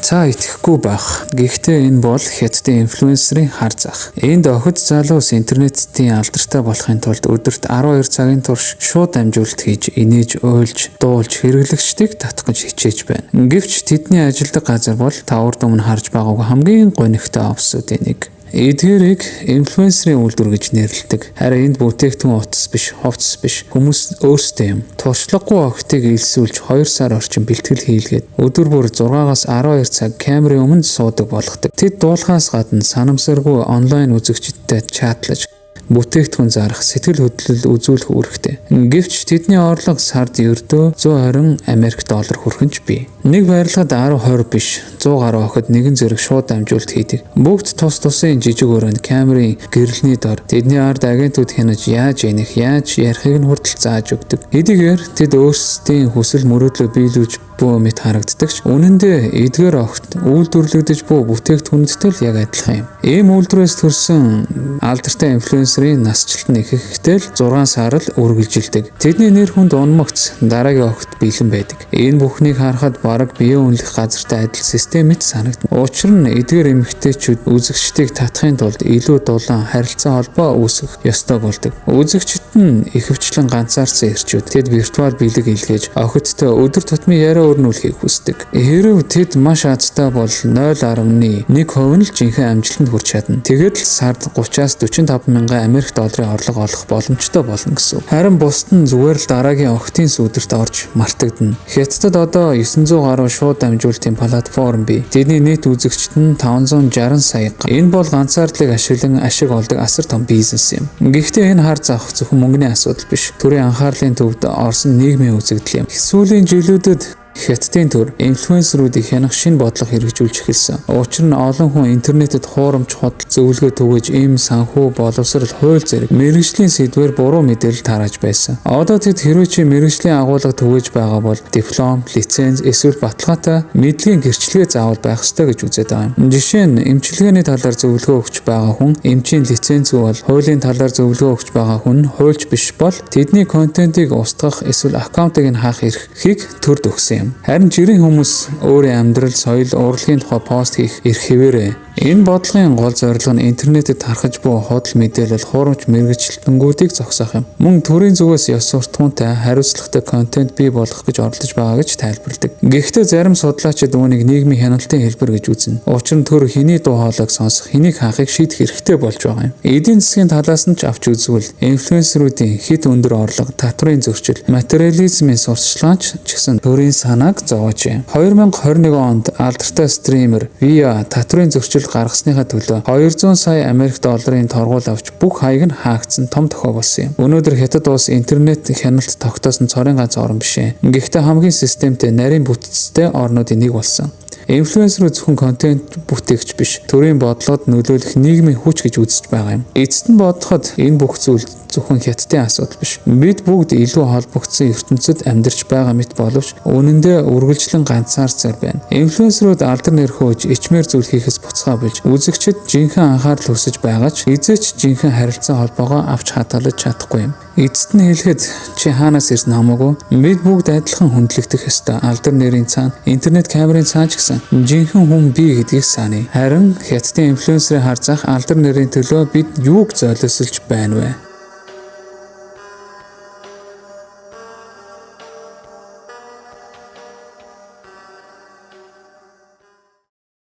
Та итгэхгүй байх. Гэхдээ энэ бол Хятадын инфлюенсерийн хар зах. Энд охид залуус интернетийн алдартай болохын тулд өдөрт 12 цагийн турш шууд дамжуулалт хийж, инээж, уйлж, дуулж хэрэглэгчдийг татах гэж хичээж байна. Гэвч тэдний ажилладаг газар бол та урд өмнө харж байгаагүй хамгийн гунигтай офисуудын нэг. Эдгээрийг инфлюенсерийн үйлдвэр гэж нэрлэдэг. Харин энд бүтээгдэхүүн, утас биш, хувцас биш. Хүмүүс өөрсдөө юм. Туршлагагүй охидыг элсүүлж 2 сар орчим бэлтгэл хийлгээд өдөр бүр 6-аас 12 цаг камерын өмнө суудаг болгодог. Тэд дуулахаас гадна санамсаргүй онлайн үзэгчидтэй чатлаж, бүтээгдэхүүн зарах, сэтгэл хөдлөл үзүүлэх үүрэгтэй. Гэвч тэдний орлого сард ердөө 120 Америк доллар хүрэх нь ч бий. Нэг байрлагад 10 20 биш, 100 гаруй охид нэгэн зэрэг шууд дамжуулалт хийдэг. Бүгд тус тусын жижиг өрөөнд камерын гэрлэний дор тэдний ард агентууд хянаж, яаж инэх, яаж ярихыг нь хүртэл зааж өгдөг. Хэдийгээр тэд өөрсдийн хүсэл мөрөөдлөө биелүүлж буй мэт харагддаг ч үнэн дээр эдгээр охид үйлдвэрлэгдэж буй бүтээгдэхүүнтэй л яг адилхан юм. Ийм үйлдвэрээс төрсэн алдартай инфлюенсерийн насжилт нь ихэнхдээ л 6 сар л үргэлжилдэг. Тэдний нэр хүнд унмагц дараагийн охид бэлэн байдаг. Энэ бүхнийг харахад бараг биеэ үнэлэх газартай адил систем мэт санагдана. Учир нь эдгээр эмэгтэйчүүд үзэгчдийг татахын тулд илүү дулаан харилцаа холбоо үүсгэх ёстой болдог. Үзэгчид нь ихэвчлэн ганцаардсан эрчүүд. Тэд виртуал бэлэг илгээж охидтой өдөр тутмын яриа өрнүүлэхийг хүсдэг. Хэрэв тэд маш азтай бол 0.1% нь л жинхэнэ амжилтанд хүрч чадна. Тэгээд л сард 30-аас 45 мянган Америк долларын орлого олох боломжтой болно гэсэн. Харин бусд нь зүгээр л дараагийн охидын сүүдэрт орж мартагдана. Хятадд одоо 900 гаруй шууд дамжуулалтын платформ бий. Тэдний нийт үзэгчид нь 560 сая. Энэ бол ганцаардлыг ашиглан ашиг олдог асар том бизнес юм. Гэхдээ энэ хар зах зөвхөн мөнгөний асуудал биш. Төрийн анхаарлын төвд орсон нийгмийн үзэгдэл юм. Сүүлийн жилүүдэд Хятадын төр инфлюенсерүүдийг хянах шинэ бодлого хэрэгжүүлж эхэлсэн. Учир нь олон хүн интернетэд хуурамч, худал зөвлөгөө түгээж, эм, санхүү, боловсрол, хууль зэрэг мэргэжлийн сэдвээр буруу мэдээлэл тарааж байсан. Одоо тэд хэрвээ чи мэргэжлийн агуулга түгээж байгаа бол диплом, лиценз эсвэл баталгаатай мэдлэгийн гэрчлэгээ заавал байх ёстой гэж үзээд байгаа юм. Жишээ нь, эмчилгээний талаар зөвлөгөө өгч байгаа хүн эмчийн лицензгүй бол, хуулийн талаар зөвлөгөө өгч байгаа хүн хуульч биш бол тэдний контентыг устгах эсвэл аккаунтыг нь хаах эрхийг төрд өгсөн юм. Харин жирийн хүмүүс өөрийн амьдрал, соёл, урлагийн тухай пост хийх эрх хэвээрээ. Энэ бодлогын гол зорилго нь интернетэд тархаж буй худал мэдээлэл, хуурамч мэргэжилтэнгүүдийг зогсоох юм. Мөн төрийн зүгээс ёс суртахуунтай, хариуцлагатай контент бий болгох гэж оролдож байгаа гэж тайлбарладаг. Гэхдээ зарим судлаачид үүнийг нийгмийн хяналтын хэлбэр гэж үзнэ. Учир нь төр хэний дуу хоолойг сонсох, хэнийг хаахыг шийдэх эрхтэй болж байгаа юм. Эдийн засгийн талаас нь ч авч үзвэл инфлюенсерүүдийн хэт өндөр орлого, татврын зөрчил, материализмын сурталчилгаа ч гэсэн төрийн санааг зовоожээ. 2021 онд алдартай стример Viya татврын зөрчил гаргасныхаа төлөө 200 сая Америк долларын торгуул авч бүх хаяг нь хаагдсан том тохио болсон юм. Өнөөдөр Хятад улс интернет хяналт тогтоосон цорын ганц орн биш ээ. Гэхдээ хамгийн системтэй, нарийн бүтцтэй орнуудын нэг болсон. Инфлюенсерүүд зөвхөн контент бүтээгч биш, төрийн бодлогод нөлөөлөх нийгмийн хүч гэж үзэж байгаа юм. Эцэст нь бодоход энэ бүх зүйл зөвхөн Хятадын асуудал биш. Бид бүгд илүү холбогдсон ертөнцөд амьдарч байгаа мэт боловч үнэн дээр үргэлжлэн ганцаарцаар байна. Инфлюенсерүүд алдар нэр хөөж, ичмээр зүйл хийхээс буцгаа болж, үзэгчид жинхэнэ анхаарал хүсэж байгаа ч хэзээ ч жинхэнэ харилцаа холбоогоо авч хадгалж чадахгүй юм. Эцэст нь хэлэхэд чи хаанаас ирсэн хамаагүй бид бүгд адилхан хүндлэгдэх ёстой. Алдар нэрийн цаана, интернет камерын цаана ч гэсэн жинхэнэ хүн бий гэдгийг саная. Харин Хятадын инфлюенсерийн хар зах, алдар нэрийн төлөө бид юуг золиослж байна вэ?